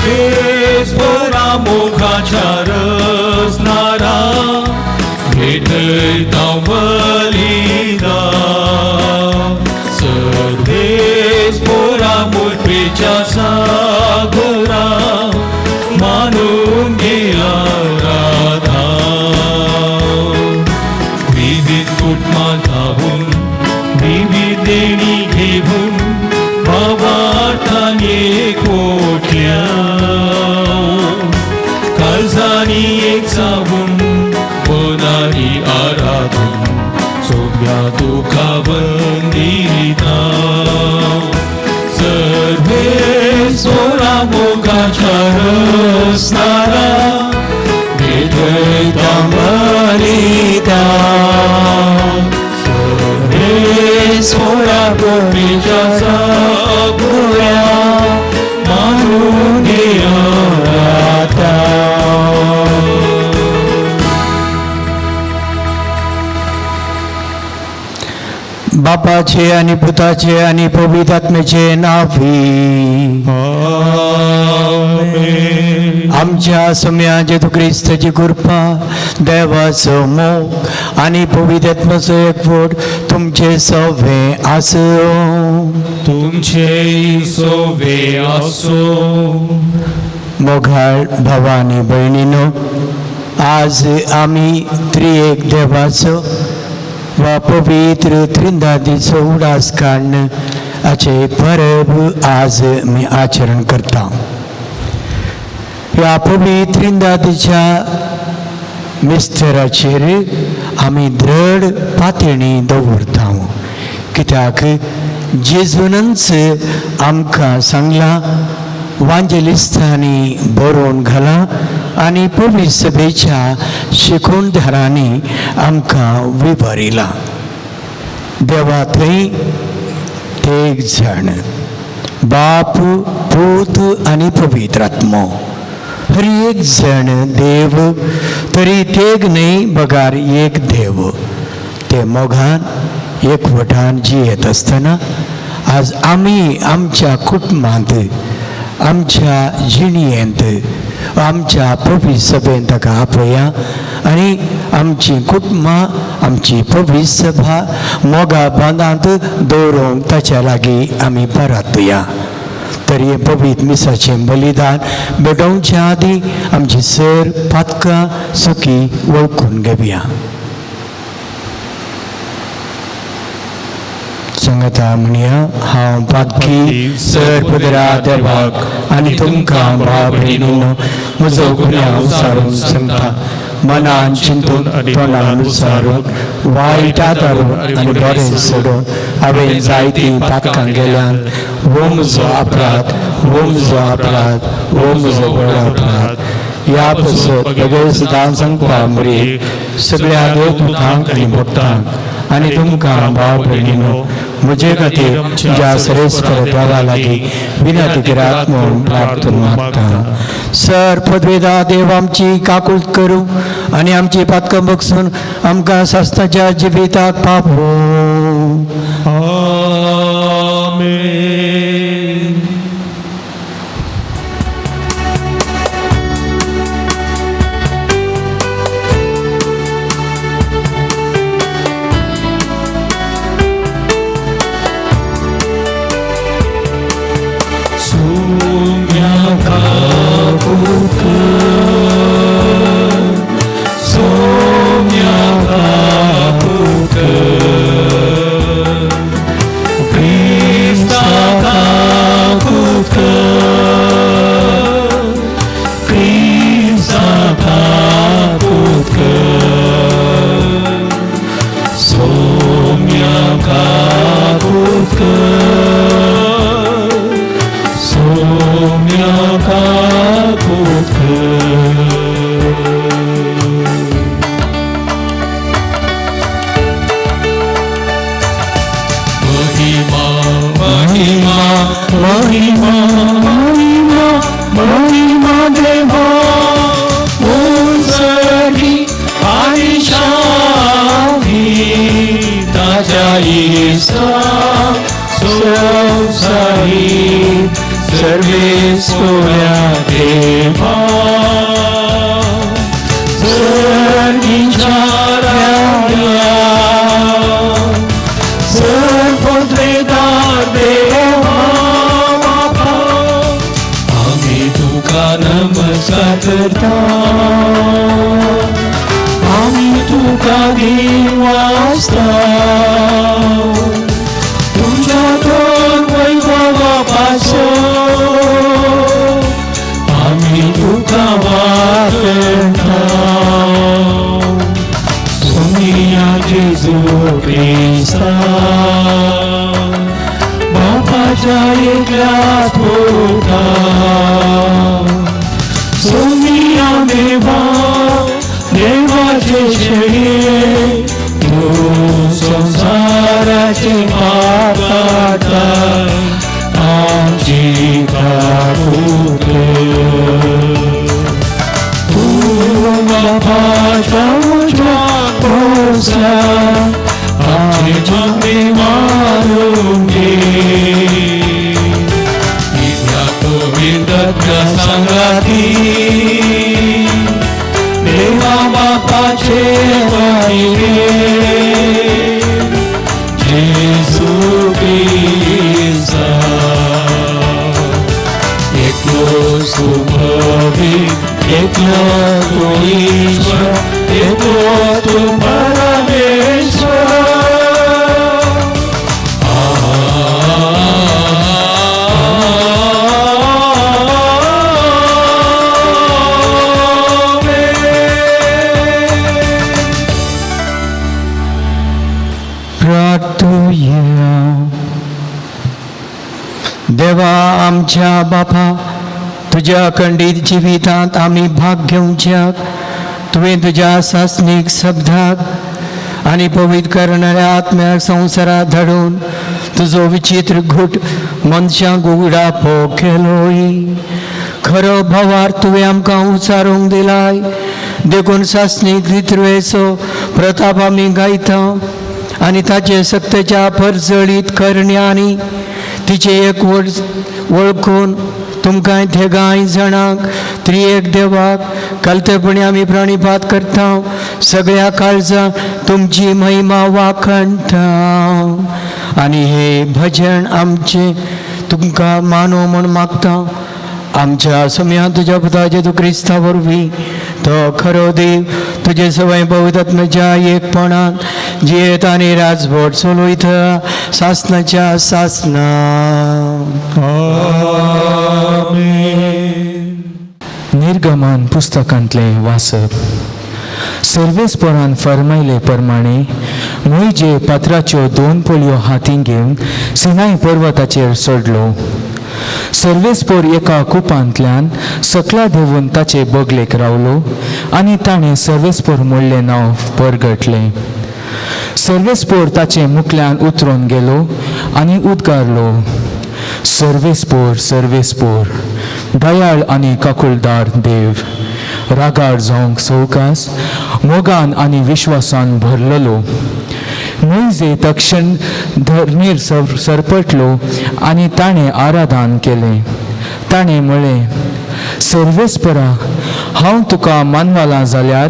सर्वेस्पोरा मोगाच्या रचणारा भेटयता बलिदान सर्वेस्पोरा मुरपेच्या सागरा मानून घेया राधा विविध कुटुंबां धांवून विविध देणी घेवन भावार्थान एकवटल्या काळजांनी एक जावन मनांनी आराधून सोम्या तुका वंदिता सर्वेस्पोरा मोगाच्या रचणारा भेटयता बलिदान सर्वेस्पोरा कृपेच्या सागरा मानून घेया राधा. बापाचे आणि पुताचे आणि पवित्र आत्म्याचे नावी आमेन. आमच्या सम्या जेजू क्रिस्ताची कृपा, देवाचो मोग आनी पवित्र आत्म्याचो एकवट तुमचे सवे आसूं. तुमचे सोवे आसूं. मोगाळ भावा आनी भयणीनो, आज आमी त्रिएक देवाचो वा पवित्र त्रिंदादीचो उडास काडून हाचे परब आज आमी आचरण करता. ह्या पवित्र त्रिंदादीच्या मिस्तराचेर आमी दृढ पातणी दवरता, कित्याक जेजूनच आमकां सांगलां, वांजेलिस्तांनी बरोवन घालां आनी पवित्र सभेच्या शिकवणदारांनी आमकां विवरिलां. देवा थंय ते एक जाण बाप, पूत आनी पवित्र आत्मो, हर एक जण देव, तरी तेग न्हय बगार एक देव. ते मोगान एकवटान जियेत आसतना आज आमी आमच्या कुटुंबांत, आमच्या जिणेंत, आमच्या पवित्र सभेंत ताका आपया आनी आमची कुटुंबां, आमची पवित्र सभा मोगा बांदांत दवरूंक ताच्या लागीं आमी परातया. तर हें पवित्र मिसाचें बलिदान भेटोवच्या आदीं आमची सर पातकां सुखी वळखून घेवया. सांगता म्हणया, हांव पातकी सर पदरा देवाक आनी तुमकां भाव भयणीनो म्हजो गुन्यांव सारून सांगता. मनान चिंतून, तोंडान सारून, वायट आदारून आनी बरें सोडून हांवें जायतीं पातकां केल्यान. हो म्हजो अपराध, हो म्हजो अपराध, हो म्हजो व्हड अपराध. ह्या पसत बगैर सदां सांगपा मुरी सगळ्या देवदूतांक आनी भक्तांक आनी तुमकां भाव भयणीनो म्हजे खातीर ज्या सरेस्पर देवा लागीं विनंती करात म्हूण प्रार्थना मागता. सर पदवेदा देव आमची काकूट करूं आनी आमची पातकां बगसून आमकां सासणाच्या जिविताक पावोवं. आमेन. देवा सर्गीच्या राया सर्वपदवेदार देवा बापा आमी तुका नमस्कार करता आमी तुका दिवासता तुझ्या थोर वैभवा पासून आमी तुका वाचता सोनिया जेजू क्रिस्ता बापाच्या एकल्या पुता सोनिया देवा देवाचे शेळये तूं संवसाराचे पाप काडटा आमची काकूट तूं बापाच्या उजव्या बसला आमची मागणी मानून घे कित्याक पवित्र सांगाती देवा बापाचे महिमे जेजू क्रिस्ता एकलो सुभवी एकलो तूं ईश्वर एकलो तूं परमेश्वर. देवा आमच्या बापा तुज्या अखंडीत जिवितांत आमी भाग घेवच्याक तुवें तुज्या सासणीक शब्दाक आनी पवित्र करणाऱ्या आत्म्याक संवसारात धाडून तुजो विचित्र घूट मनशांक उगडापो केलोय. खरो भवार तुवें आमकां उचारूंक दिलाय देखून सासणीक रित्रुवेचो प्रताप आमी गायता आनी ताचे सक्तेच्या परजळीत करण्यांनी तिचे एक वळखून तुमकां थेगांय जाणांक त्रिएक देवाक कलतेपणी आमी प्रणिपात करता सगळ्या काळजां तुमची महिमा वाखणटा आनी हे भजन आमचें तुमकां मानो म्हूण मागता. आमच्या समया तुज्या पुता जेजू क्रिस्ता वरवीं तो खरो देव तुजे सवय पवित्र एकपणान जियेत आनी राजभट चलयता सासनाच्या सासना. आमेन. निर्गमन पुस्तकांतलें वाचप. सर्वेस्परान फरमायले प्रमाणे मोयजे पात्राच्यो दोन पोळयो हातीं घेवन सिनाय पर्वताचेर चडलो. सर्वेस्पोर एका कुपांतल्यान सकला देंवून ताचे बगलेक रावलो आनी ताणें सर्वेस्पोर म्हणलें नांव परगटलें. सर्वेस्पोर ताचे मुखल्यान उतरून गेलो आनी उद्गारलो, सर्वेस्पोर सर्वेस्पोर दयाळ आनी काकुळदार देव, रागार जावंक सवकास, मोगान आनी विश्वासान भरलेलो. मोयजे तक्षण धरणीर सरपटलो आनी ताणें आराधन केलें. ताणें म्हळें, सर्वेस्परा हांव तुका मानवलां जाल्यार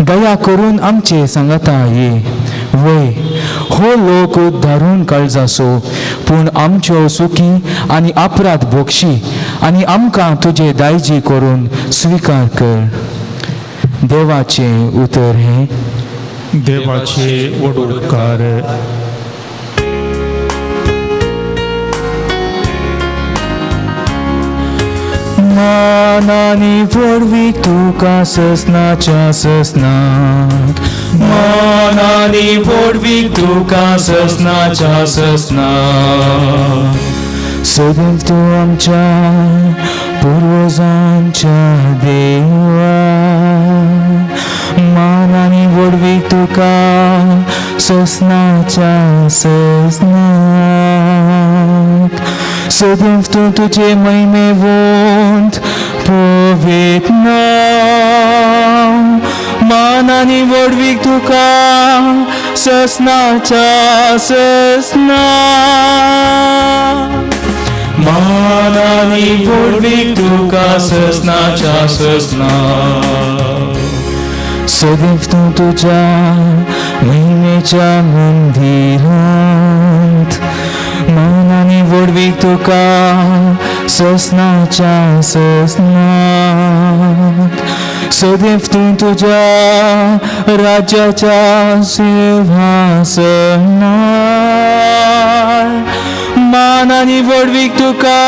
दया करून आमचे सांगाता ये. वय हो लोक धारून काळजासो पूण आमच्यो सुखी आनी अपराध भोगशी आनी आमकां तुजे दायजी करून स्विकार कर. देवाचें उतर हें. देवाचे व्हड उपकार. मान आनी व्हडवीक तुका ससनाच्या ससनाक, मान आनी व्हडवीक तुका ससनाच्या ससनाक. सदैव तूं आमच्या पुर्वजांच्या देवा, मान आनी व्हडवीक तुका ससनाच्या ससनाक. सदैव तूं तुजे महिमेवंत पवित्र नांव, मान आनी व्हडवीक तुका ससनाच्या ससनाक. मान आनी व्हडवीक तुका ससनाच्या ससना. सदैव तूं तुज्या महिमेच्या मंदिरांत मान आनी व्हडवीक तुका ससनाच्या ससनात. सदैव तूं तुज्या राज्याच्या सिंहासनार मान आनी व्हडवीक तुका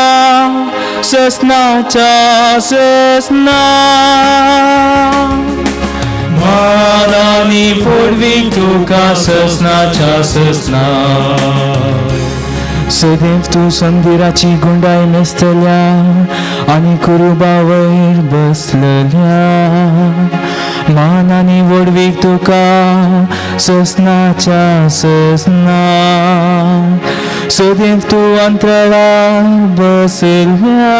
ससनाच्या ससनात. मान आनी व्हडवीक तुका ससनाच्या ससनात. सदैव तूं संदिराची गुंडाय मेजतल्या आनी कुरुबा वयर बसलल्या मान आनी व्हडवीक तुका ससनाच्या ससना. सदैव तूं अंतराळार बसल्या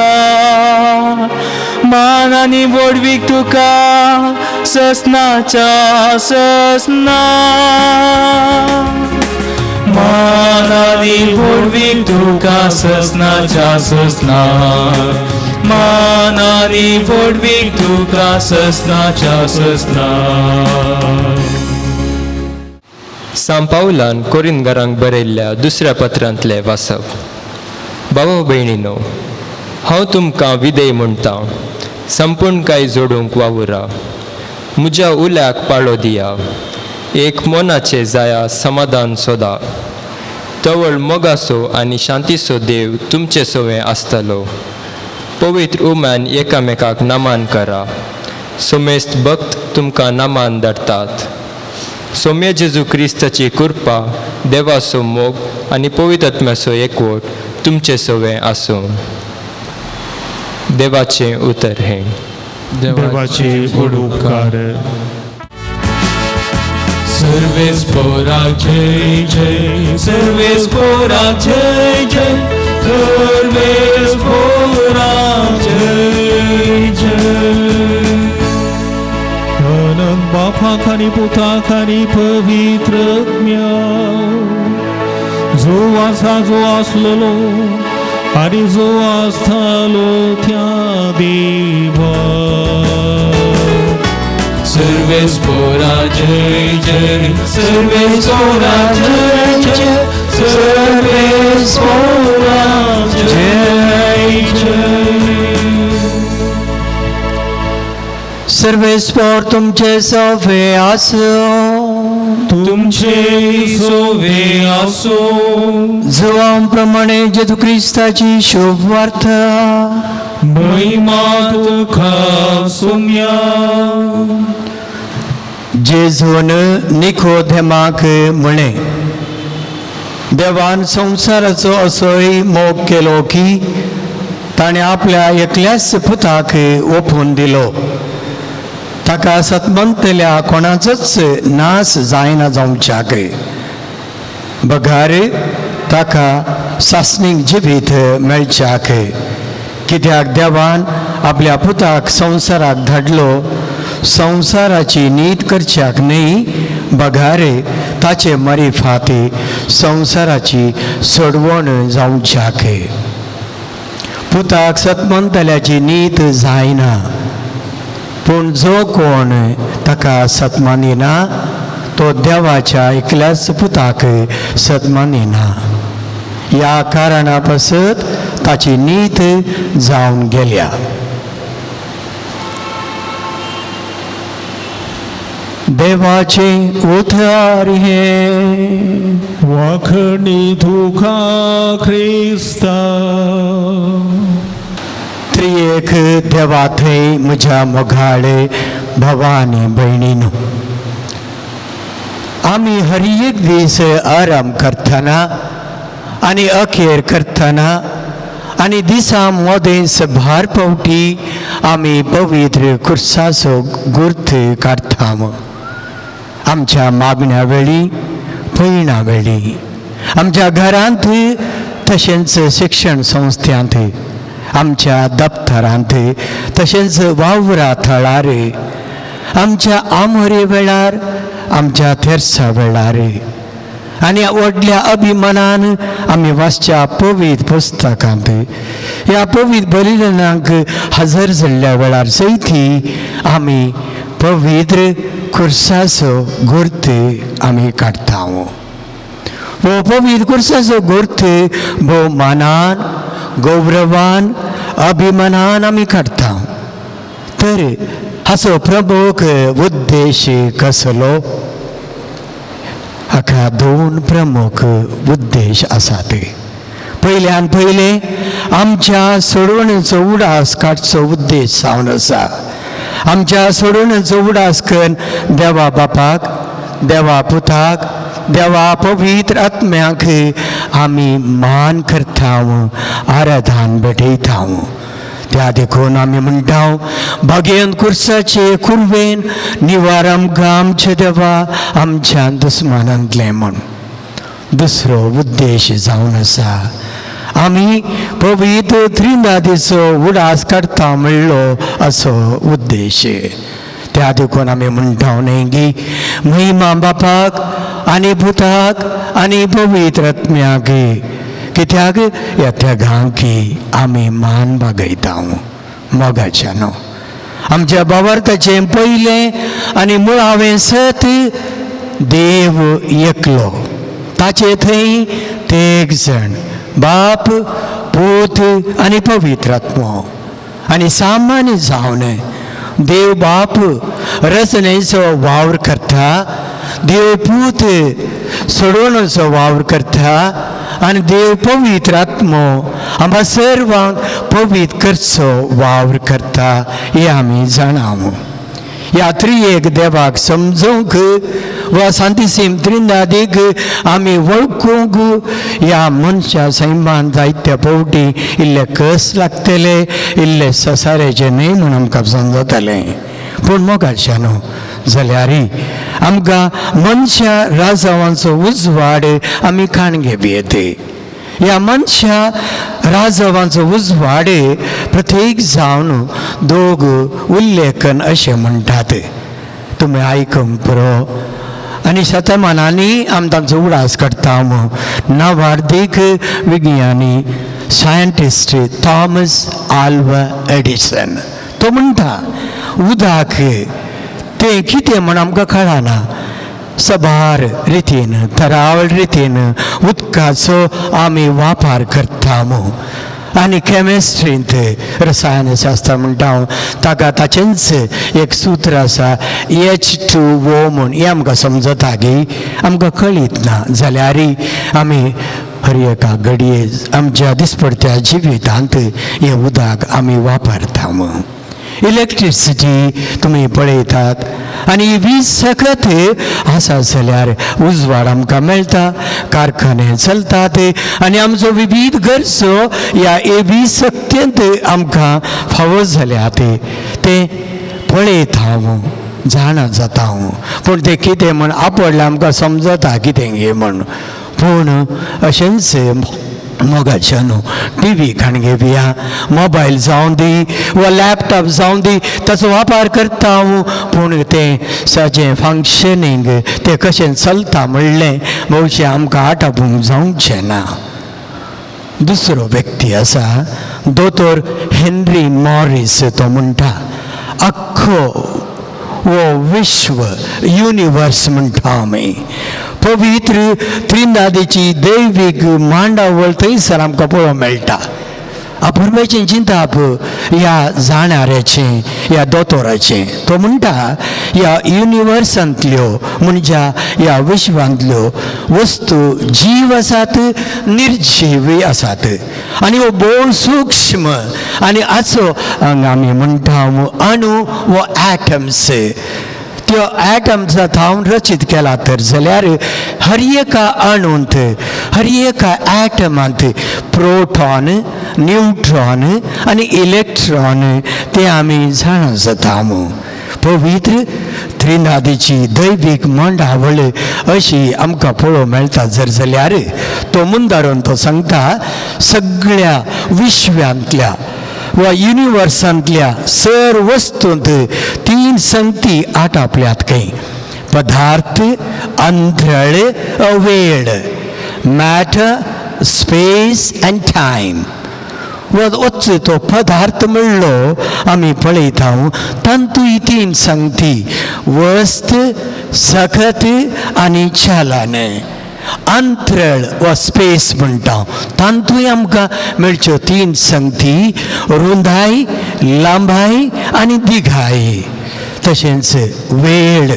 मान आनी व्हडवीक तुका ससनाच्या ससना. मान आनी व्हडवीक तुका ससनाच्या ससना. मान आनी व्हडवीक तुका ससनाच्या ससना. सांव पावलान कोरिंदगरांक बरयल्ल्या दुसऱ्या पत्रांतलें वाचप. भाव भयणीनो, हांव तुमकां विधेय म्हणटा, संपूर्णकाय जोडूंक वावुरा, म्हज्या उल्याक पाळो दिया, एक मनाचें जाया समाधान सोदा, तवळ मोगासो आनी शांतीचो देव तुमचे सवें आसतलो. पवित्र उम्यान एकामेकाक नमान करा. सोमेस्त भक्त तुमकां नमान धरतात. सोम्या जेजू क्रिस्ताची कृपा, देवाचो मोग आनी पवित्र आत्म्याचो एकवट तुमचे सवें आसूं. देवाचें उतर हें. देवाचे व्हड उपकार. सर्वेस्पोरा जय जय, सर्वेस्पोरा जय जय, सर्वेस्पोरा जय जय. अनंत बापाक आनी पुताक आनी पवित्र आत्म्या, जो आसा जो आसलेलो आनी जो आसतालो त्या देवा. सर्वेस्पोरा जय जय, सर्वेस्पोरा जय जय, सर्वेस्पोरा जय जय. सर्वेस्पोर तुमचे सोवे आसूं. तुमचे सोवे आसूं. जुवां प्रमाणे जेजू क्रिस्ताची शुभ वार्ता. महिमा तुका सुम्या. जेजून निकोदेमाक म्हळें, देवान संवसाराचो असोय मोग केलो की ताणें आपल्या एकल्याच पुताक ओपून दिलो, ताका सतमंतल्या कोणाचोच नाश जायना जावच्याक, बगार ताका सासणीक जिवीत मेळच्याक. कित्याक देवान आपल्या पुताक संवसाराक धाडलो, संवसाराची नीत करच्याक न्हय, बगार ताचे मरिफाती संवसाराची सोडवण जावच्याक. पुताक सतमंतल्याची नीत जायना, पूण जो कोण ताका सतमानिना तो देवाच्या एकल्याच पुताक सतमानिना. ह्या कारणा पासत ताची नीत जावन गेल्या. देवाचें उतर हें. वाखणी तुका क्रिस्ता. त्रियेक देवा थंय म्हज्या मोगाळे भवानी भयणीनो, आमी हर एक दीस आराम करतना आनी अखेर करतना आनी दिसा मदें भार पावटी आमी पवित्र खुर्साचो गुर्थ काडटा. आमच्या मागण्या वेळी, पयणा वेळी, आमच्या घरांत तशेंच शिक्षण संस्थांत, आमच्या दप्तरांत तशेंच वावरा थळार, आमच्या आमोरे वेळार, आमच्या तेर्सा वेळार, आनी व्हडल्या अभिमानान आमी वाचच्या पवित्र पुस्तकांत ह्या पवित्र बलिदानाक हजर जाल्ल्या वेळार सयती आमी पवित्र खुर्साचो गुर्त आमी काडटा. हो पवित्र खुर्साचो गुर्त भोव मानान, गौरवान, अभिमानान आमी काडटा. तर हाचो प्रमुख उद्देश कसलो? हाका दोन प्रमुख उद्देश आसात. पयल्यान पयले आमच्या सोडवणेचो उडास काडचो उद्देश जावन आसा. आमच्या सोडवणेचो उडास करून देवा बापाक, देवा पुताक, देवा पवित्र आत्म्याक आमी मान करता, आराधन भेटयता. त्या देखून आमी म्हणटा भागेन कुर्साचे कुर्वेन निवार आमकां आमचे देवा आमच्या दुस्मानांतलें म्हूण. दुसरो उद्देश जावन आसा आमी पवित्र त्रिंदादीचो उडास काडटा म्हणलो असो उद्देश. त्या देखून आमी म्हणटा न्ही की महिमा बापाक आनी पुताक आनी पवित्र आत्म्याक, कित्याक ह्या त्यागांकी आमी मान बागयता. मोगाच्या न्हू आमच्या बाबार्थाचें पयलें आनी मुळावें सत देव एकलो, ताचे थंय तेग जाण बाप, पूत आनी पवित्र आत्मो. आनी सामान्य जावन देव बाप रचनेचो वावर करता, देव पूत सोडवणेचो वावर करता आनी देव पवित्र आत्मो आमकां सर्वांक पवित्र करचो वावर करता हें आमी जाणा. ह्या त्रियेक देवाक समजूंक वा सांतिसीम त्रिंदादीक आमी वळखूंक ह्या मनशा सैमान जायत्या फावटी इल्ले कस लागतले, इल्ले ससारेचे न्हय म्हूण आमकां समजतलें. पूण मोगाच्या न्हू जाल्यार आमकां मनशा राजावांचो उजवाड आमी खाण घेवया. ह्या मनशा राजवांचो उजवाड प्रत्येक जावन दोग उल्लेखन अशें म्हणटात. तुमी आयकूंक पुरो आनी शतमानांनी आमी तांचो उडास काडटा. नावार्दीक विज्ञानी सायंटिस्ट थॉमस आल्वा एडिसन तो म्हणटा उदक तें कितें म्हण आमकां कळना. सबार रितीन, तरावळ रितीन उदकाचो आमी वापर करता. आनी केमिस्ट्रींत रसायनशास्त्र म्हणटा हांव ताका ताचेंच एक सूत्र आसा H2O म्हूण. हें आमकां समजता गी आमकां कळीत ना जाल्यार आमी हर एका घडये आमच्या दिसपडत्या जिवितांत हें उदक आमी वापरता. इलेक्ट्रिसिटी तुमी पळयतात आनी वीज सकत आसा जाल्यार उजवाड आमकां मेळटा, कारखाने चलतात आनी आमचो विवीध गरजो ह्या ए वीज सक्तेंत आमकां फावो जाल्यात तें पळयता हांव, जाणा जाता हांव. पूण तें कितें म्हण आपडलें आमकां समजता कितें गे म्हण. पूण अशेंच मोगाच्या न्हू टी व्ही खाण घेवया, मोबायल जावं दी वा लॅपटॉप जावं दी ताचो वापर करता हांव. पूण तें ताचें फंक्शनींग तें कशें चलता म्हणलें भोवशें आमकां आटापूंक जावचें ना. दुसरो व्यक्ती आसा दोतोर हेनरी मॉरीस. तो म्हणटा आख्खो हो विश्व युनिवर्स म्हणटा आमी पवित्र त्रिंदादीची दैवीक मांडावळ थंयसर आमकां पळोवंक मेळटा. अपुर्वेचें चिंताप ह्या जाणाऱ्याचें, ह्या दोतोराचें. तो म्हणटा ह्या युनिवर्सांतल्यो म्हणजे ह्या विश्वांतल्यो वस्तू जीव आसात, निर्जीवी आसात आनी हो भोव सूक्ष्म आनी आचो हांगा आमी म्हणटा अणू वा एटम्स. त्यो एटम्सा थावन रचीत केला तर जाल्यार हर एका अणूंत, हर एका एटमांत प्रोटॉन, न्यूट्रॉन आनी इलेक्ट्रॉन ते आमी जाणा जाता. पवित्र त्रिनादीची दैवीक मांडावळ अशी आमकां पळोवंक मेळटा जर जाल्यार तो मुंदारून तो सांगता सगळ्या विश्वांतल्या वा युनिवर्सांतल्या सर वस्तूंत तीन संगती आटापल्यात खंय. पदार्थ, अंतराळ, वेळ, मॅटर, स्पेस अँड टायम. वच तो पदार्थ म्हणलो आमी पळयता तातूंत तीन संगती, वस्त, सखत आनी चलन. अंतरळ वा स्पेस म्हणटा तातूंय आमकां मेळच्यो तीन संगती, रुंदाय, लांबाय आनी दिघाय. तशेंच वेळ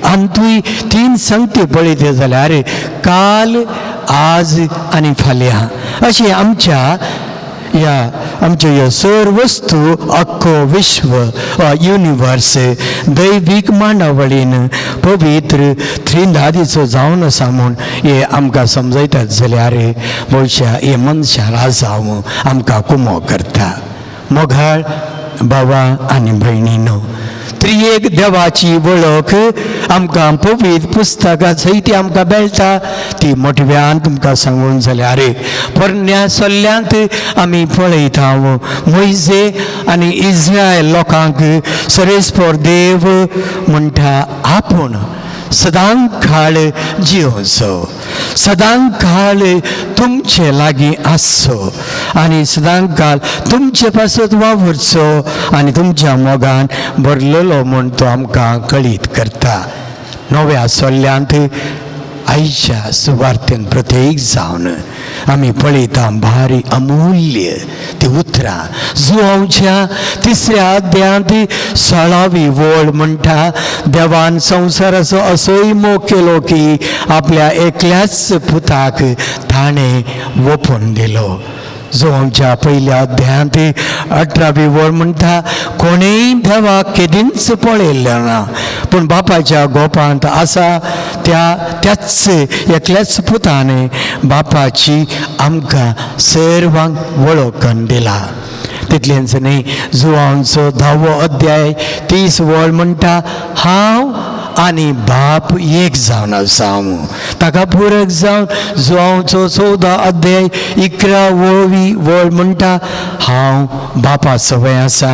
आमतूय तीन संगती पळयत जाल्यार काल, आज आनी फाल्यां अशें आमच्या ह्या आमच्यो ह्यो सर वस्तू अख्खो विश्व युनिवर्स दैवीक मांडावळीन पवित्र त्रिंदादीचो जावन आसा म्हूण हे आमकां समजयतात जाल्यार भोवशा हे मनशां राजांव आमकां कुमो करता. मोगाळ बाबा आनी भयणीनो, त्रियेक देवाची वळख आमकां पवित्र पुस्तकां सयत आमकां मेळटा. ती मोठव्यान तुमकां सांगून जाल्यार पोरण्या सल्ल्यांत आमी पळयता मोयजे आनी इस्रायल लोकांक सरेस्पर देव म्हणटा आपूण सदां काळ जियोचो, सदां काळ तुमचे लागीं आसचो आनी सदां काळ तुमचे पासत वावुरचो आनी तुमच्या मोगान भरलेलो म्हूण तो आमकां कळीत करता. नव्या सल्ल्यांत आयच्या सुवार्थेन प्रत्येक जावन आमी पळयता भारी अमूल्य ती उतरां. जुवांवच्या तिसऱ्या अध्यायांत 16वी वळ म्हणटा, देवान संवसाराचो असोय मोग केलो की आपल्या एकल्याच पुताक ताणें वोपून दिलो. जुवांवच्या पयल्या अध्यायांत 18वी वळ म्हणटा, कोणेय देवाक केदींच पळयल्लें ना, पूण बापाच्या गोपांत आसा त्या त्याच एकल्याच पुतान बापाची आमकां सर्वांक वळखून दिला. तितलेंच न्ही, जुवांचो 10वो अध्याय 30 वळ म्हणटा, हांव आनी बाप एक जावन आसा. ताका पुरक जावन जुवांचो 14 अध्याय 11 वळवी वळ म्हणटा, हांव बापा सवय आसा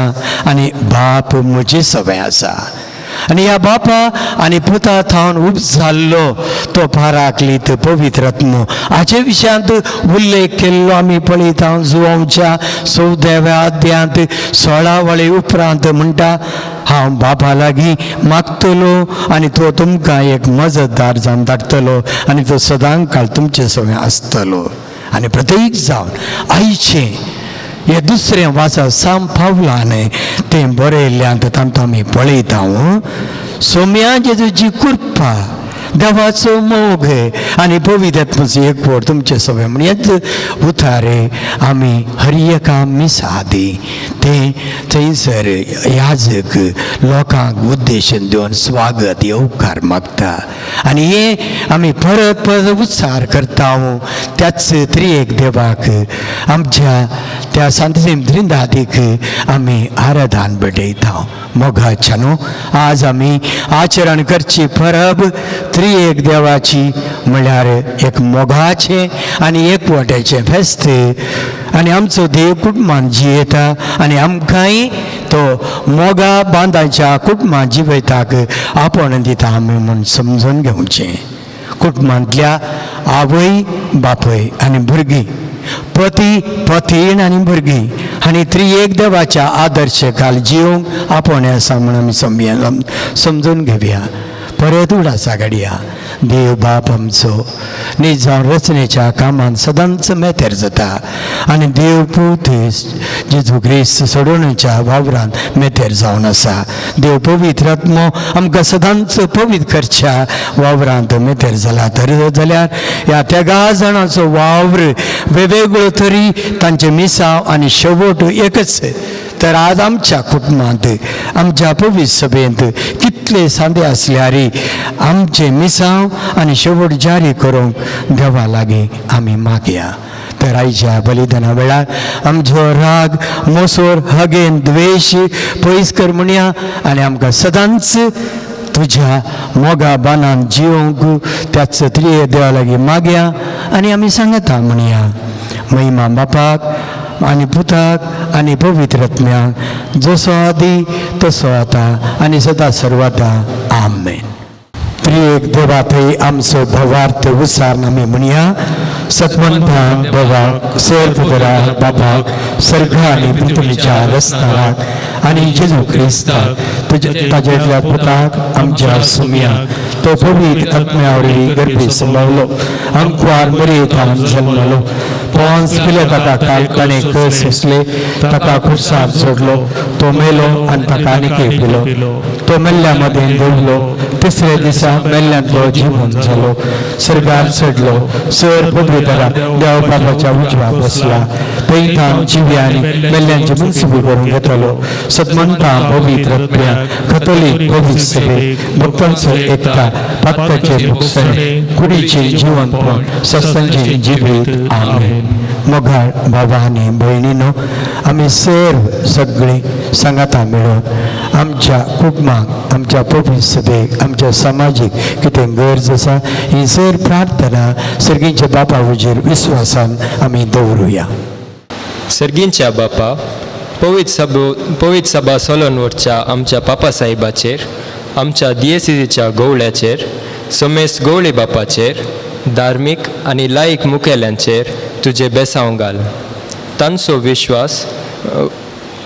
आनी बाप म्हजे सवय आसा. आनी ह्या बापा आनी पुता थावन उब जाल्लो तो पाराकलीत पवित्र आत्मो हाचे विशयांत उल्लेख केल्लो आमी पळयता. जुवांवच्या 14व्या अध्यायांत 16 वळे उपरांत म्हणटा, हांव बापा लागीं मागतलो आनी तो तुमकां एक मजतदार जावन धाडटलो आनी तो सदां काळ तुमचे सगळें आसतलो. आनी प्रत्येक जावन आयचें हे दुसरें वाचा साम पावलान तें बरयल्ल्यान तांकां आमी पळयता. सोम्या जेजूची कृपा, देवाचो मोग आनी पवित्र आत्म्याचो एकवट तुमचे सगळे म्हण हेच उतारे आमी हर एका मिसा आदी तें थंयसर याजक लोकांक उद्देशन दिवन स्वागत येवकार मागता आनी हे आमी परत परत उच्चार करता. त्याच त्रियेक देवाक आमच्या त्या सांतिसीम त्रिंदादीक आमी आराधन भेटयता. मोगाच्या न्हू आज आमी आचरण करची परब त्रियेक देवाची म्हळ्यार एक मोगाचें आनी एकवटाचें फेस्त आनी आमचो देव कुटुंबान जियेता आनी आमकांय तो मोगा बांदाच्या कुटुंबान जिवयताक आपोवन दिता आमी म्हूण समजून घेवचें. कुटुंबांतल्या आवय बापूय आनी भुरगीं, पती पतीण आनी भुरगीं आनी त्रियेक देवाच्या आदर्श काल जिवंक आपोवणें आसा म्हूण आमी समजून घेवया. परत उडासा घडया देव बाप आमचो नीज जावन रचनेच्या कामान सदांच मेतेर जाता आनी देव पूत जेजू क्रिस्त सोडोवण्याच्या वावरान मेतेर जावन आसा. देव पवित्र आत्मो आमकां सदांच पवित्र करच्या वावरांत मेतेर जाला. तर जाल्यार ह्या तेगा जाणांचो वावर वेगवेगळो तरी तांचे मिसांव आनी शेवट एकच. तर आज आमच्या कुटुंबांत आमच्या पवित्र सभेंत कितले सांदे आसल्यार आमचे मिसांव आनी शेवट जारी करूंक देवा लागीं आमी मागया. तर आयच्या बलिदाना वेळार आमचो राग, मोसोर, हगेन, द्वेश पयस कर म्हणया आनी आमकां सदांच तुज्या मोगा बानान जिवंक त्याच त्रिये देवा लागीं मागया आनी आमी सांगता म्हणया. महिमा बापाक आनी पुताक आनी पवित्र आत्म्याक, जसो आदी तसो आतां आनी सदां सर्वता. आमेन. त्रिएक देवा थंय आमचो भावार्थ उसार आमी म्हणया. सतमंता देवाक, सर्व बाबाक, सर्ग आनी पृथ्वीच्या रस्ताराक आनी जेजू क्रिस्ताक तुज्या ताज्या पुताक आमच्या सुमयाक, तो पवित्र आत्म्या वरवीं गर्भी सांबाळलो, अंकवार मरियेंत जल्मलो, पोंस पिलेताका ताणें कस सोंसले, ताका खुर्सार सोडलो, तो मेलो आनी ताका आनीक पिलो, तो मेल्ल्या मदें देंवलो, तिसऱ्या दिसा मेल्ल्यांतलो जिवन जालो, सर्गार चडलो, सर पवित्र देव बाबाच्या उजव्या बसला, थंय ताण जिव्या आनी मेल्ल्यांची मुन्सिबी करून घेतलो. सतमंता पवित्र आत्म्या, कथोलीक पवित्र सभे, भक्तांचो एकता, पातकाचे भोगसणे, कुडीचे जिवनपण, सस्तांचे जिवीत. आमेन. मोगाळ बाबा आनी भयणीनो, आमी सर्व सगळीं सांगाता मेळून आमच्या कुटुंबाक, आमच्या पवित्र सभेक, आमच्या समाजीक कितें गरज आसा ही सर प्रार्थना सर्गींच्या बापा हुजीर विस्वासान आमी दवरुया. सर्गींच्या बापा, पवित्र सभा सोलोन वरच्या आमच्या पापा साहेबाचेर, आमच्या दियेसिच्या गवळ्याचेर, सोमेस गवळी बापाचेर, धार्मीक आनी लायक मुखेल्यांचेर तुजे बेसांव घाल. तांचो विश्वास,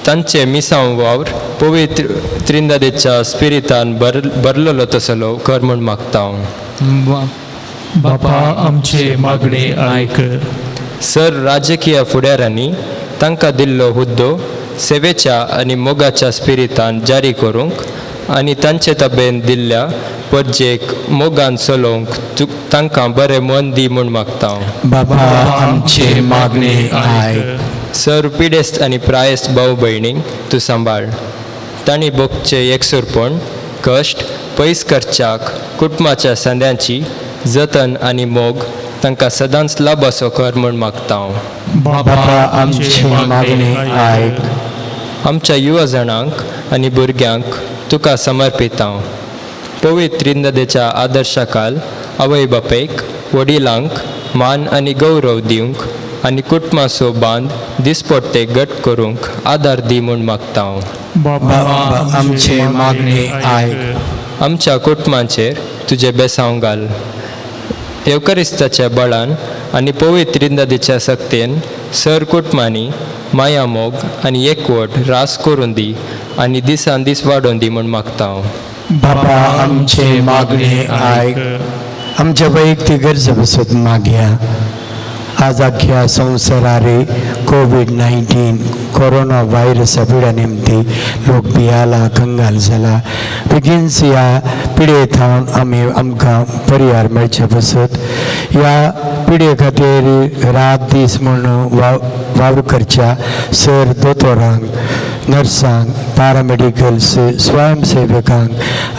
तांचे मिसांव वावर पवित्र त्रिंदादेच्या स्पिरितान भरलेलो तसलो कर म्हूण मागता हांव. बापा आमचे मागणे आयक. सर राजकीय फुडाऱ्यांनी तांकां दिल्लो हुद्दो सेवेच्या आनी मोगाच्या स्पिरितान जारी करूंक आनी तांचे तबेन दिल्ल्या परजेक मोगान चलोवंक तांकां बरें मन दी म्हूण मागता हांव. बाबा आमचे मागणे आयक. सर पिडेस्त आनी प्रायस्त भाव भयणींक तूं सांबाळ. तांणी भोगचें एकसुरपण, कश्ट पयस करच्याक कुटुंबाच्या सांद्यांची जतन आनी मोग तांकां सदांच लाभ असो कर म्हूण मागता हांव. बाबा आमचे मागणे आयक. आमच्या युवा जाणांक आनी भुरग्यांक तुका समर्पित हांव. पवित्र त्रिंददेच्या आदर्शा खाल आवय बापायक, वडिलांक मान आनी गौरव दिवंक आनी कुटुंबाचो बांद दिसपट्टे घट करूंक आदार दी म्हूण मागता हांव. बाबा आमचे मागणे आयक. आमच्या कुटुंबाचेर तुजें बेसांव घाल. येवकरिस्ताच्या बळान आनी पवित्र त्रिंददेच्या सक्तेन सर कुटुंबांनी माया, मोग आनी एकवट रास करून दी आनी दिसान दीस वाडोवन दी म्हूण मागता हांव. बाबा आमचे मागणे आयक. आमच्या वैयक्तीक गरजे पसत मागया. आज अख्ख्या संवसारारे कोवीड-19 कोरोना व्हायरसा पिड्या निमती लोक भियाला, कंगाल जाला. बेगीनच ह्या पिडे थावन आमी आमकां परिहार मेळचे पसत, ह्या पिडे खातीर रात दीस म्हूण वावर करच्या सर दोतोरांक, नर्सांक, पॅरामेडिकल्स, स्वयंसेवकांक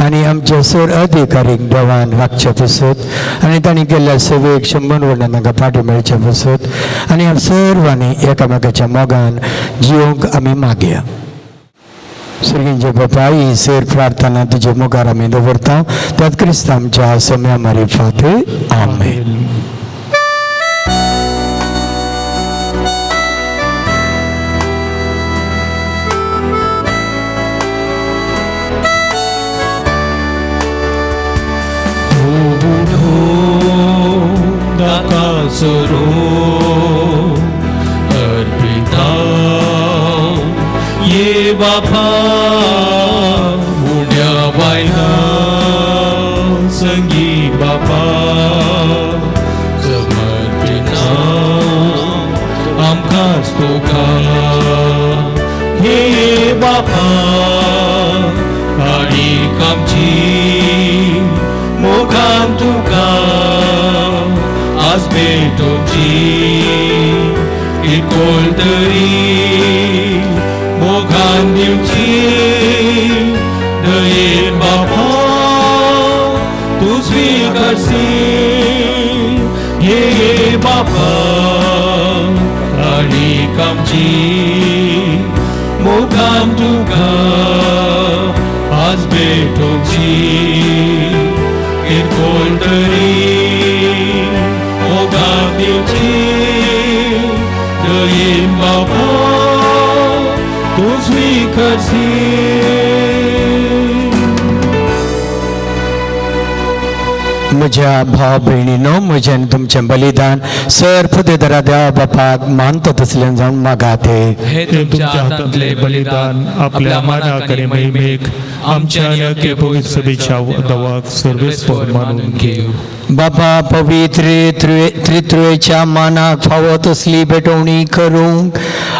आनी आमच्या सर अधिकारीक देवान राखचे पसत आनी तांणी केल्ल्या सेवेक 100 वर्णां तांकां फाटी मेळचे पसत आनी सर्वांनी एकामेकाच्या मोगान जिवंक आमी मागया. सर्गींचे बापा, ही सर प्रार्थना तुजे मुखार आमी दवरता त्यात क्रिस्त आमच्या सम्या मारिफात. आमेन. दाकाचो अर्पिता ये बापा, उण्या बायलां संगी बापा, समर्पिता आमकांच तुका. हे बापा, आनी आमची मोगान तुका आज भेटोवची, किरकोळ तरी मोगान दिवची, दयेन बापा तूं स्विकारशी. हे बापा, आनी आमची मोगान तुका आज भेटोवची, किरकोळ तरी मोगान दिवची, दयेन बापा तूं स्विकारशी. म्हज्या भाव भयणीनो, म्हजें आनी तुमचें बलिदान सर फुडें देवा बापाक मानता तसलें जावन मागाते. हे तुमच्या हातांतले बलिदान आपल्या मानाक आनी महिमेक आमच्या आनी अख्खे पवित्र सभेच्या दवाक सर्वेस्पर मानून घेवं. बाबा पवित्र त्रित्वेच्या मानाक फावो तसली भेटवणी करूंक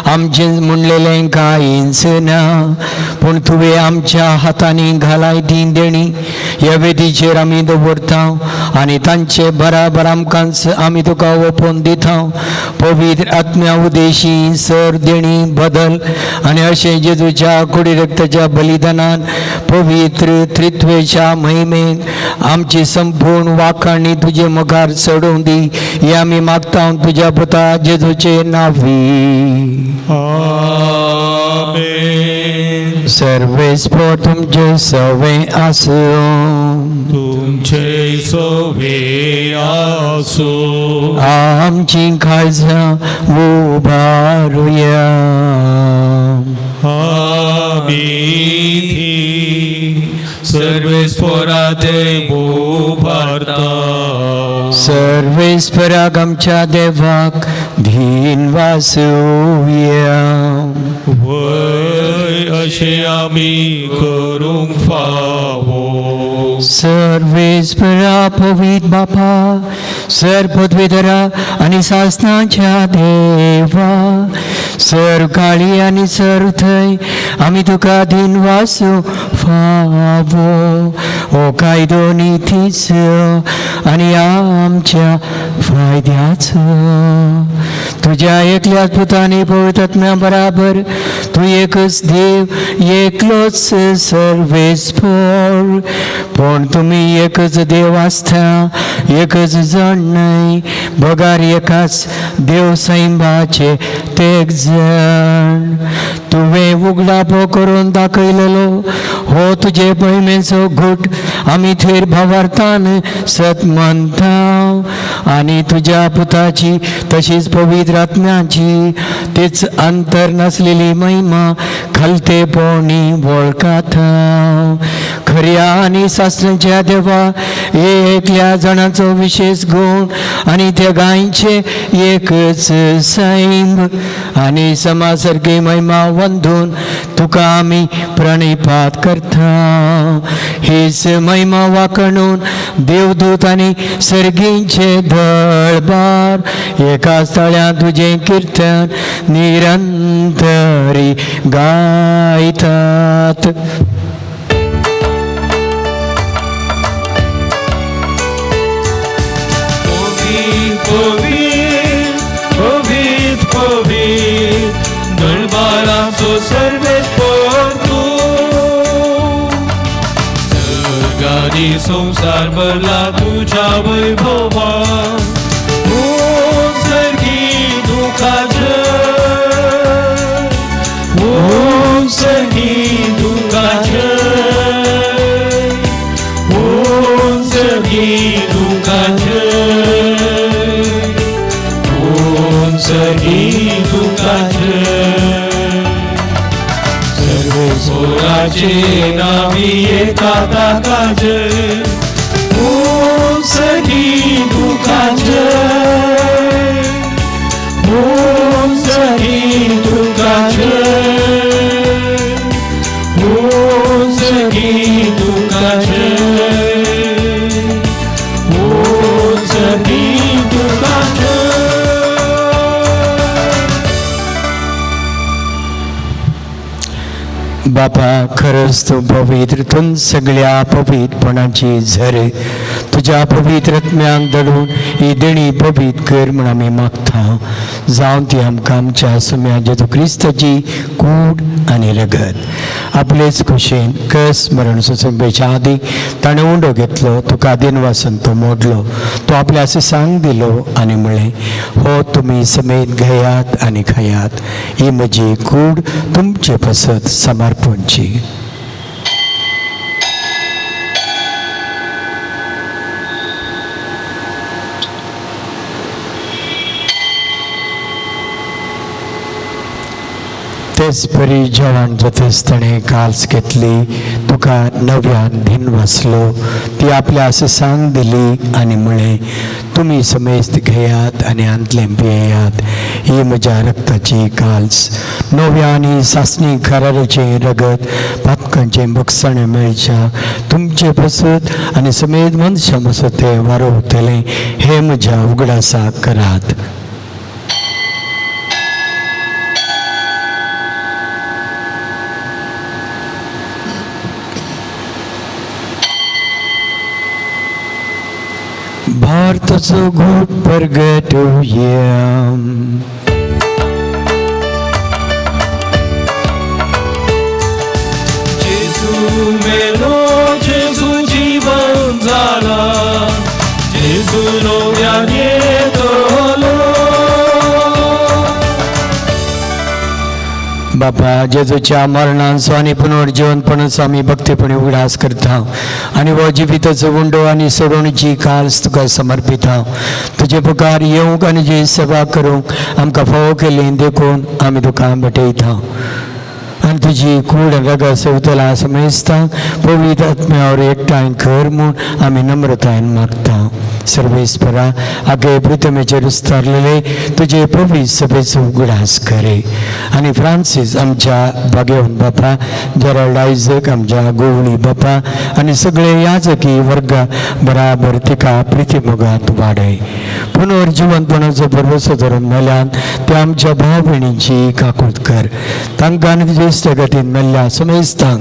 आमचें म्हणलेलें कांयच ना, पूण तुवें आमच्या हातांनी घालाय ती देणी ह्या वेदीचेर आमी दवरता आनी तांचे बराबर आमकां आमी तुका ओपोवन दिता. पवित्र आत्म्या उदेशी सर देणी बदल आनी अशें जेजूच्या कुडी रक्ताच्या बलिदानान पवित्र त्रित्वेच्या महिमेन आमची संपूर्ण वाखाणी तुजे मुखार चडोवन दी. हे आमी मागता तुज्या पुता जेजूचे नांवी. आमेन. सर्वेस्पर तुमचे सवे आसूं. तुमचे सवे आसूं. आमची काळजां उबारुया. आमी सर्वेस्पराते उबारता. सर्वेस्पराक आमच्या देवाक धीन वासूया. वय अशें आमी करूंक फावो. सर्वेस्परा पवित्र बापा, सर पदवीधरा आनी सासनाच्या देवा, सर काळी आनी सर थंय आमी तुका धीन वासू फावो. हो कायदो नितीचो आनी आमच्या फायद्याचो. तुज्या एकल्याच पुतानी पवित्र आत्म्या बराबर तूं एकच देव, एकलोच सर्वेस्पर. पूण तुमी एकच देव आसता, एकच जण न्हय, बगार एकाच देव सैंबाचे तेग जण. तुवें उगडापो करून दाखयलेलो हो तुजे महिमेचो घूट आमी थेर भावार्थान सत मानता आनी तुज्या पुताची तशीच पवित्र आत्म्याची तेच अंतर नासलेली महिमा खालतेपणी वळखाता. खऱ्या आनी शास्त्रांच्या देवा, एकल्या जाणाचो विशेष गुण आनी त्या गायचे एकच सैम आनी समासारकी महिमा वंदून तुका आमी प्रणिपात करता. हीच महिमा वाखणून देवदूत आनी सर्गींचे दळबार एका स्थळ्यांत तुजें किर्तन निरंतरी गायतात. पवित्र पवित्र पवित्र दरबाराचो सर्वेस्पर तूं. सर्गानी संवसार भरला तुज्या वैभवान. ऊं सर्गी तुका जय, ऊं सर्गी तुका जय, ऊं सर्गी तुका जय, ऊं सर्गी तुका जय. सर्वेस्पराचे नावी येता ताका जय, ऊं सर्गी तुका जय, ऊं सर्गी तुका जय, ऊं सर्गी तुका जय, ऊं सर्गी तुका जय. बापा, खरंच तूं पवित्र, तूं सगळ्या पवित्रपणाची झरे. तुज्या पवित्र आत्म्याक धाडून ही देणी पवित्र कर म्हूण आमी मागता. जावन ती आमकां आमच्या सुम्या जेजू क्रिस्ताची कूड आनी रगत. आपलेच खुशेन कस मरण सोंपेच्या आदी ताणें उंडो घेतलो, तुका दिनवासन तो मोडलो, तो आपल्या सांग दिलो आनी म्हळें, हो तुमी समेत घेयात आनी खायात, ही म्हजी कूड तुमचे पासत समर्पणची. ते तेच परी जेवण जातच ताणें काल्स घेतली, तुका नव्यान दिन वाचलो, ती आपल्या आससांक दिली आनी म्हळें, तुमी समेस्त घेयात आनी आंतलें पियेयात, ही म्हज्या रक्ताची काल्स, नव्या आनी सासणी कराराचें रगत, पातकांचें बक्षाणें मेळच्या तुमचे पसत आनी समेत मनशां पसत तें वारोवतलें, हें म्हज्या उगडासाक करात. भारताचो घोट परगटुया. जेजू मेलो, जेजू जीवन जाला, जेजू नव्यान येतलो. बापा, जेजूच्या मरणाचो आनी पुनर्जीवनपणाचो आमी भक्तीपणी उगडास करता आनी हो जिविताचो उंडो आनी सोडवणीची काल्स तुका समर्पिता. तुजे मुखार येवंक आनी तुजी सेवा करूंक आमकां फावो केली देखून आमी तुका भेटयता आनी तुजी कूड रगत सेवतला समेस्तांक पवित्र आत्म्यावर एकठांय कर म्हूण आमी नम्रतायेन मागता. सर्वेस्परा, आगे प्रितमेचेर उस्तारलेले तुजे पवित्र सभेचो उगडास करे आनी फ्रांसीस आमच्या भाग्यवन बापा, जेराल्ड आयजक आमच्या गोवळी बापा आनी सगळे याजकी वर्गा बराबर तिका प्रितीमोगांत वाडय. पुनर्जिवनपणाचो भरवसो धरून मेल्यान त्या आमच्या भाव भयणींची काकूत कर. तांकां आनी तुजे इश्टागतीन मेल्ल्या समेस्तांक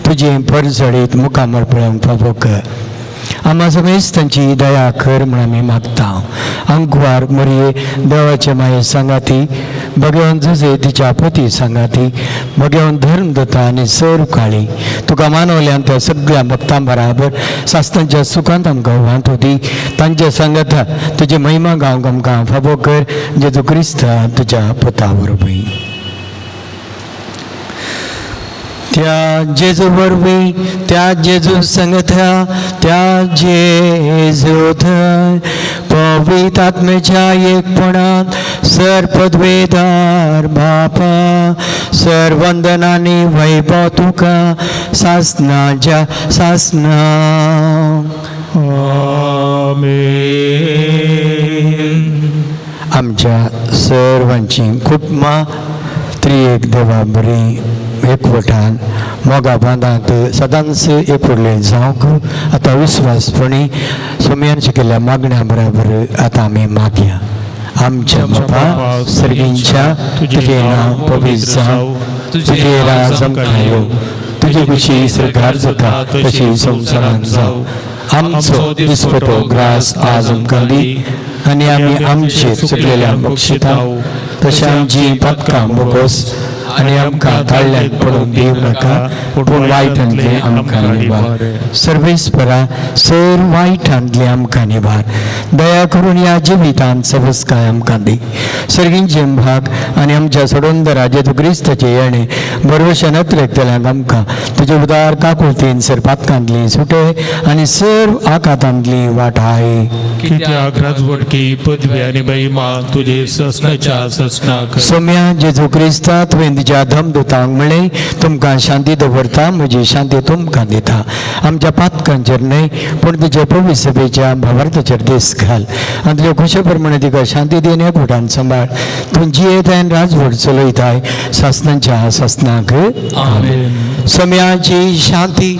तुजें परजळीत मुखामळ पळोवंक फावो कर. आम्हा समेस्तांची दया कर म्हूण आमी मागता. अंकवार मोरये देवाचे माये सांगाती, भगवान जुजे तिच्या पती सांगाती, भगवान धर्म दता आनी सर काळी तुका मानवल्यान त्या सगळ्या भक्तां बराबर सास्तांच्या सुखांत आमकां वांटो दी. तांच्या सांगाता तुजी महिमा गावंक आमकां फावो कर, जेजू क्रिस्ता तुज्या पुता वरवीं. त्या जेजू वरवीं, त्या जेजू संगता, त्या जेजू थंय पवित्र आत्म्याच्या एकपणांत सर पदवेदार बापा, सर वंदनांनी वैभव तुका सासनाच्या सासना. आमेन. आमच्या सर्वांची कुटुंबां त्रिएक देवा बरी एकवटान मोगा बांदांत सदांच एकवटले जावंक आतां विस्वासपणी सोमयान शिकिल्ल्या मागण्या बराबर आतां आमी मागया. आमच्या बापा सर्गींच्या, तुजें नांव पवित्र जावं, तुजें राज आमकां येवं, तुजी खुशी सरकार जाता तशी संवसारांत जावं. आमचो दिसपटो ग्रास आज आमकां दी आनी आमी आमचे चुकलेल्या बक्षिता तशें आमची पातकां बोगोस आनी आमकां ताळ्यांत पडूंक दिवं नाका, पूण वायटांतलें आमकां निवार. सर्वेस्परा, सर वायटांतलें आमकां निवार. दया करून ह्या जिवितांत सबसकाय आमकां दी. सर्गींचे भाग आनी आमच्या सोडोंदरा जेजू क्रिस्ताचे येणे बरवशान अत्रेकतल्यांक आमकां तुजे उदार काकुळतीन सर पातकांतली सुटे आनी सर्व आकातांतली वाटाय. कित्याक राजवटकी पदवी आनी महिमा तुजे ससनाच्या ससनाक. सोम्या जेजू क्रिस्ता, तुवें तुज्या धमदुतांक म्हळें, तुमकां शांती दवरता, म्हजी शांती तुमकां दिता. आमच्या पातकांचेर न्हय पूण तुज्या पवित्र सभेच्या भावार्थाचेर दीस घाल आनी तुज्या खुशे प्रमाणे तिका शांती दी आनी एकवटान सांबाळ. तूं जियेताय आनी राजवट चलयताय सासनाच्या सासनाक. आमेन. सोम्याची शांती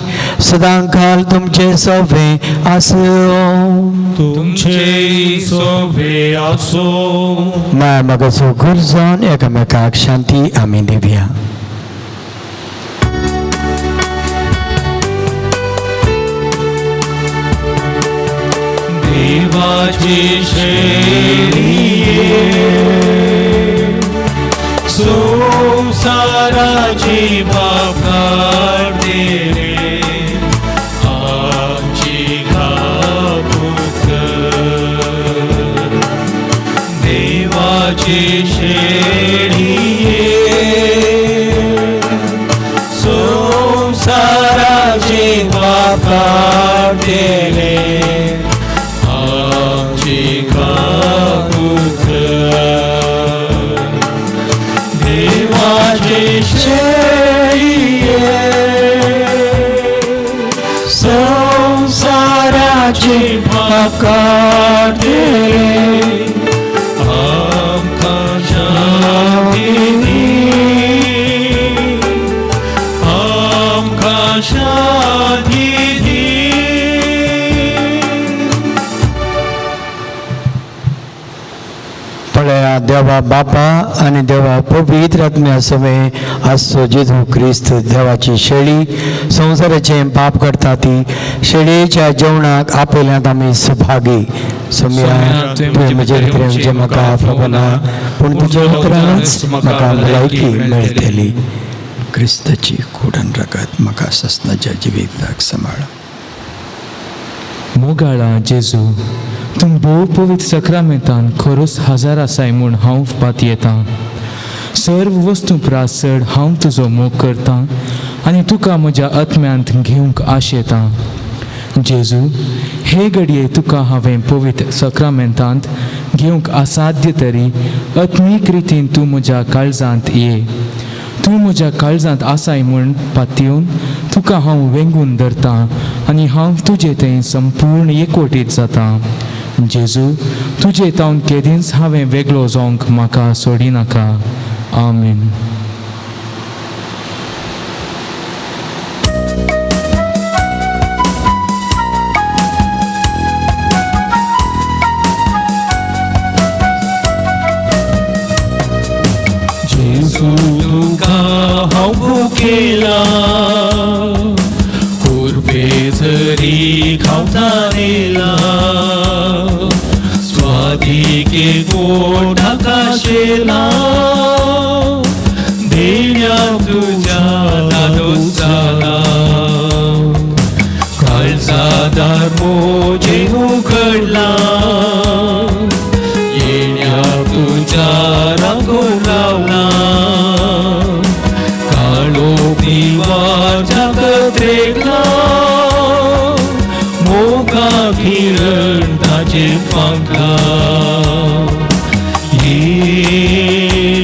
सदांकाल तुमचे सवे आसूं. तुमचे सोभे आसो. माया मागाचो गरजोन एकामेकाक शांती आमी दिवया. देवाची शेरिये संसाराची पाप काडते आमची काकूत कर. देवाची शेरिये संसाराची पाप काडते आमची काकूत कर. देवाचे पाप काडटले, आमकां शांती दी, आमकां शांती दी. पळया देवा बापा आनी देवा पवित्र आत्म्या सवें आसचो जेजू क्रिस्त देवाची शेळी संवसाराचें पाप करता ती शेळयेच्या जेवणाक आपयल्यांत आमी सभागी. सोम्या तुवें म्हजेर प्रेमचें म्हाका आफोवना, पूण तुज्या उतरानच म्हाका भलायकी मेळटली. क्रिस्ताची कुडन रगत म्हाका ससनाच्या जिविताक सांबाळ. मोगाळा जेजू, तूं भोव पवित्र सक्रामेंतान खरोच हजार आसाय म्हूण हांव पातयेतां. सर्व वस्तू प्रास चड हांव तुजो मोग करतां आनी तुका म्हज्या आत्म्यांत घेवंक आशेतां. जेजू, हे घडये तुका हांवें पवित्र सक्रामेंतांत घेवंक असाध्य तरी आत्मीक रितीन तूं म्हज्या काळजांत ये. तूं म्हज्या काळजांत आसाय म्हूण पातयेवन तुका हांव वेंगून धरतां आनी हांव तुजे थंय संपूर्ण एकवटीत जातां. जेजू, तुजे तावन केदींच हांवें वेगळो जावंक म्हाका सोडिनाका. आमेन. जेजू तुका हांव भुकेला, कुर्बे जरी खावतानेला, स्वादिके गोड आकाशेला, देण्या तुज्या दादोस जाला. काळजादार मोजे उघडला, येण्या तुज्या रांगून रावला, काळो दिवाच्या कत्रेकला, मोगा किरण ताचे फांकला. ये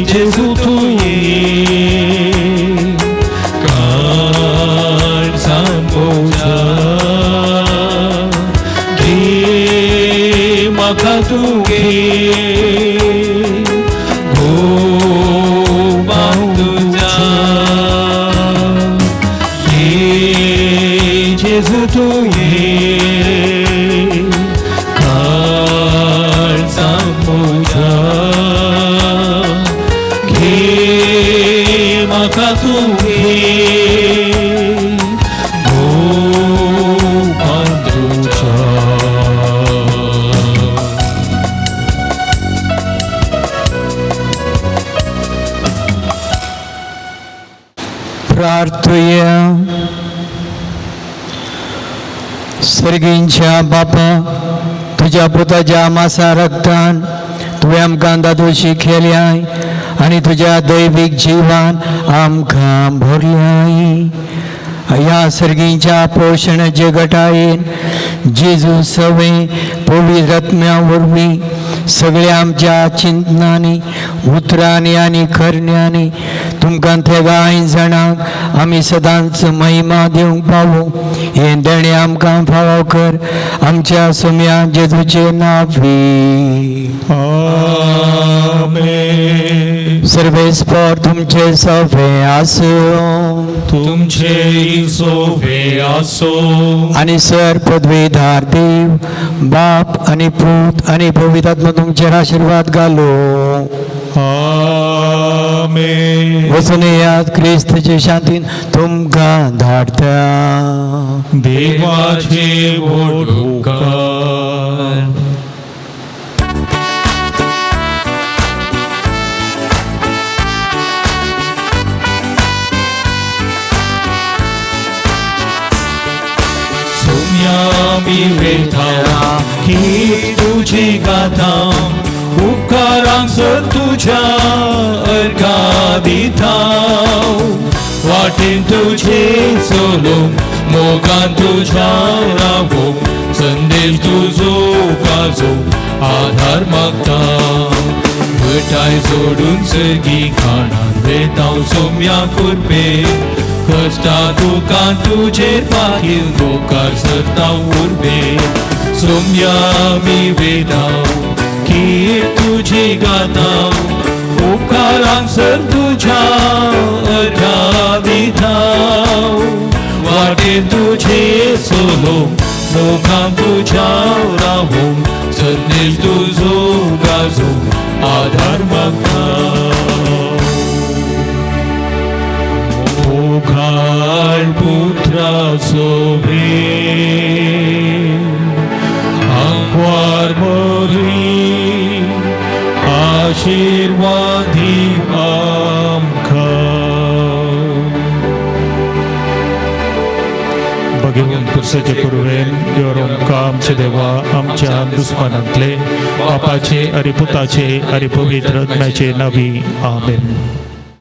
जेजू तूं ये, काळजान मोजा, घे म्हाका तूं घे, गोपां तुज्या. ये जेजू तूं ये, काळजान मोजा, घे म्हाका तूं घे, गोपां तुज्या. प्रार्थुया. सर्गींच्या बापा, तुज्या पुताच्या मासा रक्तान तुवें आमकां दादोशी केल्याय आनी तुज्या दैवीक जिवान आमकां भरल्याय. ह्या सर्गींच्या पोशणाचे गटायेन जेजू सवें पवित्र आत्म्या वरवीं सगळ्या आमच्या चिंतनांनी, उतरांनी आनी करण्यांनी तुमकां थेगाय जाणांक आमी सदांच महिमा दिवंक पावूं हें देणें आमकां फावो कर. आमच्या सोम्या जेजूचे नांवी. आमेन. सर्वेस्पर तुमचे सवे आसूं, तुमचे सोवे आसूं. आनी सर पदवीधार देव बाप आनी पूत आनी पवित्र आत्मा तुमचेर आशिर्वाद घालूं. आमेन. वचून येयात, क्रिस्ताचे शांतीन तुमकां धाडटा. देवाचे व्हड उपकार. सोम्या मी वेता की तुझी गाथा, उपकारांक सर तुज्या अर्घा दिता. वाटेन तुझे चलूंक, मोगान तुज्या रावूंक, संदेश तुजो गाजोवंक आधार मागता. घटाय सोडून सर्गी खाणान वेता सोम्या कुर्बे, कश्टा तुका तुजेर पाकील मुखार सरता उर्बे. सोम्या मी वेदाव कीर तुझी गाताव उपकारांक सर तुझ्या अर्घा धाव वाटे तुझे सोलो मोखां तुझ्या राहूं संदेश तुझो गाजो आधार म्हाका मोखाळ पुत्रा सोभे आंकवार मरी आशीर्वादी आमकां. भगवंत पुरसाचे कुरवेन योरमका आमचे देवा आमच्या दुस्मानांतले बापाचे आणि पुताचे आणि पवित्र आत्म्याचे नावी आमेन.